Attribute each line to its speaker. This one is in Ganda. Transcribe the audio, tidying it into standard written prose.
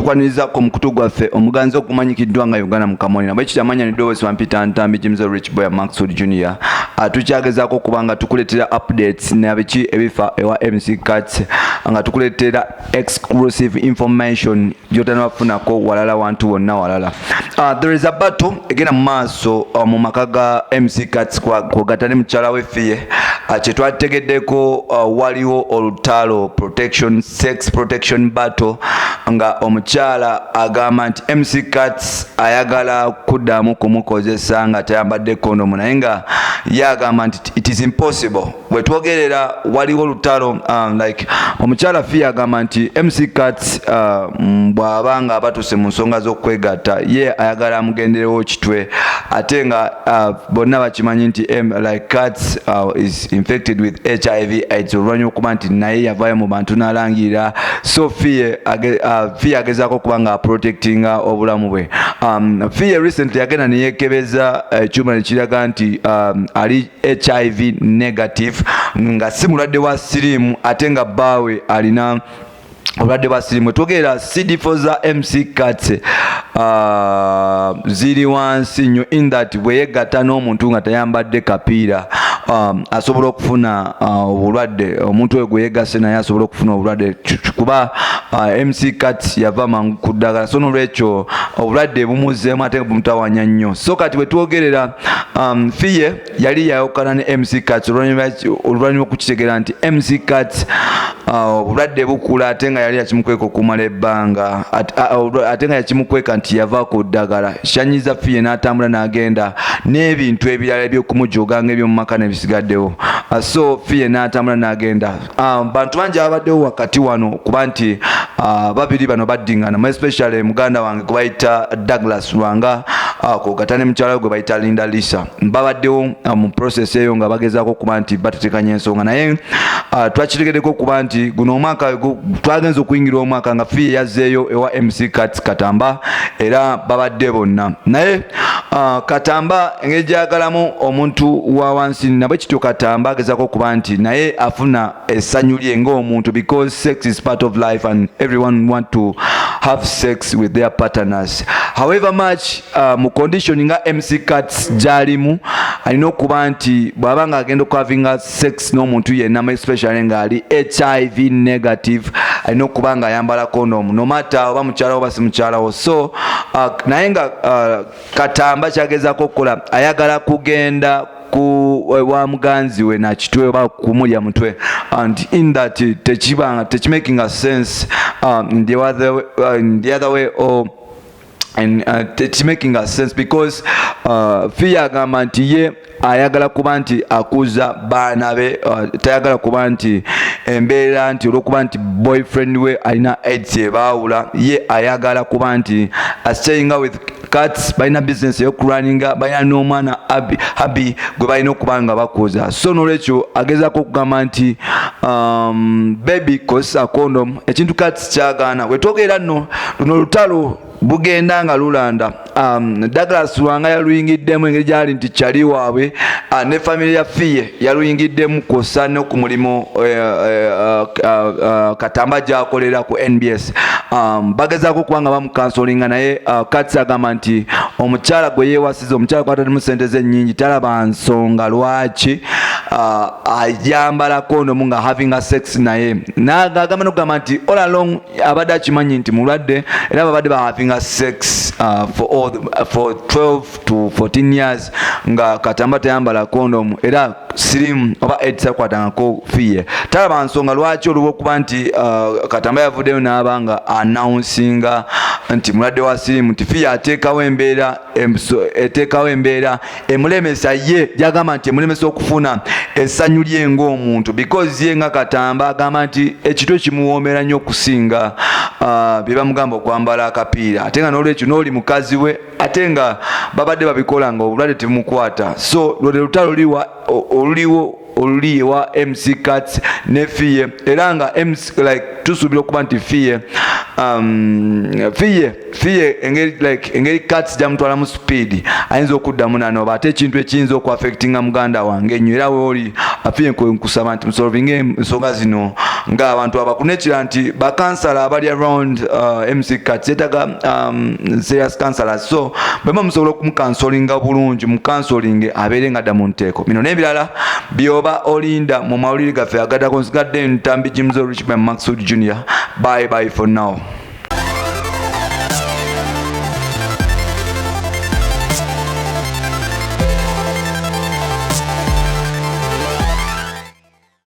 Speaker 1: Tukwanirizaako omukutu gwaffe omuganzi ogumanyikiddwa nga Uganda Mukamoni, nabwe kitamanya neddoboozi wampita Ntambi Jimzo, Rich Boy Maxwood Junior. Tukyagezaako okuba nga tukuleetera updates nabiki ebifa ewa MC Kats, nga tukuleetera exclusive information gyotanabafunako walala wantu wonna walala. There is a battle egenda mu maaso mu maka ga MC Kats kwogatta ne mukyala we Fiye. Kyetwategeddeko, waliwo olutalo, protection, sex protection battle, nga omukyala agamba nti MC Kats ayagala kuddamu kumukozesa nga tayambadde kondomu, naye nga ye agamba nti it is impossible. Bwe twogerera waliwo olutalo, like omukyala Fiye agamba nti MC Kats bw'aba nga batuuse mu nsonga z'okwegatta, ye ayagala amugenderewo kitwe, ate nga bonna bakimanyi nti like Kats is infected with HIV AIDS, oluvannyuma okuba nti naye yavaayo mu bantu n'alangirira. So Fiye Fiye agezaako okuba nga aprotectinga obulamu bwe. Fiye recently agenda neyekebeza ekyuma nekiraga nti ali HIV negative, nga si mulwadde wa siriimu, ate nga bbaawe alina obulwadde bwa siriimu. Twogera CD4 za MC Kats ziri wansi nnyo, in that bwe yegatta n'omuntu nga tayambadde kapiira, asobola okufuna obulwadde. Omuntu oyo gwe yegasse naye asobola okufuna obulwadde, kuba MC Kats yava mangu ku ddagala, so nolwekyo obulwadde bumuzeemu ate bumutawanya nnyo. So kati bwe twogerera, Fiye yali yayawukana ne MC Kats oluvannyuma okukitegeera nti MC Kats obulwadde bukula, ate nga yali yakimukweka okumala ebbanga, ate nga yakimukweka nti yava ku ddagala. Kyanyiza Fiye n'atambula n'agenda n'ebintu ebirala ebyokumujoga nga ebyomumaka n'ebisigaddewo. So Fiye n'atambula n'agenda. Bantu bangi abaddewo wakati wano kuba nti babiri bano baddingana, especially muganda wange gwe bayita Douglas Lwanga, kwogata ne mukyala we gwe bayita Linda Lisa. Babaddewo mu process eyo nga bagezaako okuba nti batetekanya ensonga, naye twakitegeddeko okuba nti guno omwaka twagenza okuyingira omwaka nga Fiye yazzeeyo ewa MC Kats Katamba, era babadde bonna. Naye Katamba engeri gyagalamu omuntu wa wansi, nabwe kityo Katamba agezaako okuba nti naye afuna essanyu lye ng'omuntu, because sex is part of life and everyone want to have sex with their partners. However much mu condition nga MC Kats gyalimu, alina okuba nti bw'aba nga agenda okuhavinga sex n'omuntu yenna, especially ng'ali HIV negative, alina okuba nga ayambala condom, no matter oba mukyalawo oba si mukyalawo. So naye nga Katamba kyagezaako okukola, ayagala kugenda ku wa muganzi we nakitwe oba kumulya mutwe, and in that tekibanga tekimakinga sense in the other way or and it's making a sense, because Fiya agamba nti ye ayagala kuba nti akuza baana be, tayagala kuba nti embeera nti olwokuba nti boyfriend we alina AIDS ebaawula. Ye ayagala kuba nti stayinga with Kats, balina business eyokulwaninga, balina n'omwana Habi gwe balina okuba nga bakuza. So nolwekyo agezaako okugamba nti baby, kozesa condom, ekintu Kats kyagaana. Wetwogerera nno, luno olutalo bugenda nga lulanda. Douglas Lwanga yaluyingiddemu engeri gyali nti kyali waabwe, ne famire ya Fiye yaluyingiddemu, kwossa ne ku mulimu Katamba gyakolera ku NBS. Bagezaako okuba nga bamucounselinga, naye Kats agamba nti omukyala gwe yeewasiza, omukyala gwatalimu sente ze ennyingi, talaba nsonga lwaki ayambala kondomu nga having a sex naye. Nagamba nokugamba nti all along abadde akimanyi nti mulwadde, era babadde ba having a sex for 12 to 14 years nga Katamba tayambala kondomu, era sirimu oba AIDS akwatangako Fiye. Talaba nsonga lwaki olwokuba nti Katamba yavuddeyo n'aba nga announcinga nti mulwadde wa sirimu, nti Fiye ateekawo embeera eteekawo embeera emulemesa, ye gyagamba nti emulemesa okufuna essanyu lye ng'omuntu, because ye nga Katamba agamba nti ekitwe kimuwoomera nnyo okusinga bye bamugamba okwambala akapiira, ate nga n'olwekyo n'oli mukazi we, ate nga babadde babikola nga obulwadde tebumukwata. So lwe lutalo oluliwo oluli ewa MC Kats ne Fiye, era nga MC, like tusuubira okuba nti Fiye Fiye Fiye engeri like engeri Kats gyamutwalamu speed, ayinza okuddamu nanoba. Ate ekintu ekiyinza okuaffectinga muganda wange ennyo, era weoli Fiye, nkusaba nti musolvinge ensonga zino ng'abantu abakulu. Nekira nti bakansala abali around MC Kats yetaga serious counselors, so bwema musobola okumucounselinga bulungi, mucounseling abeere nga dda mu nteeko. Bino n'ebirala byoba olinda mu mawulire gaffe agaddako. Nsigadde Ntambi Jimzo Richman Maxud Junior. Bye bye for now.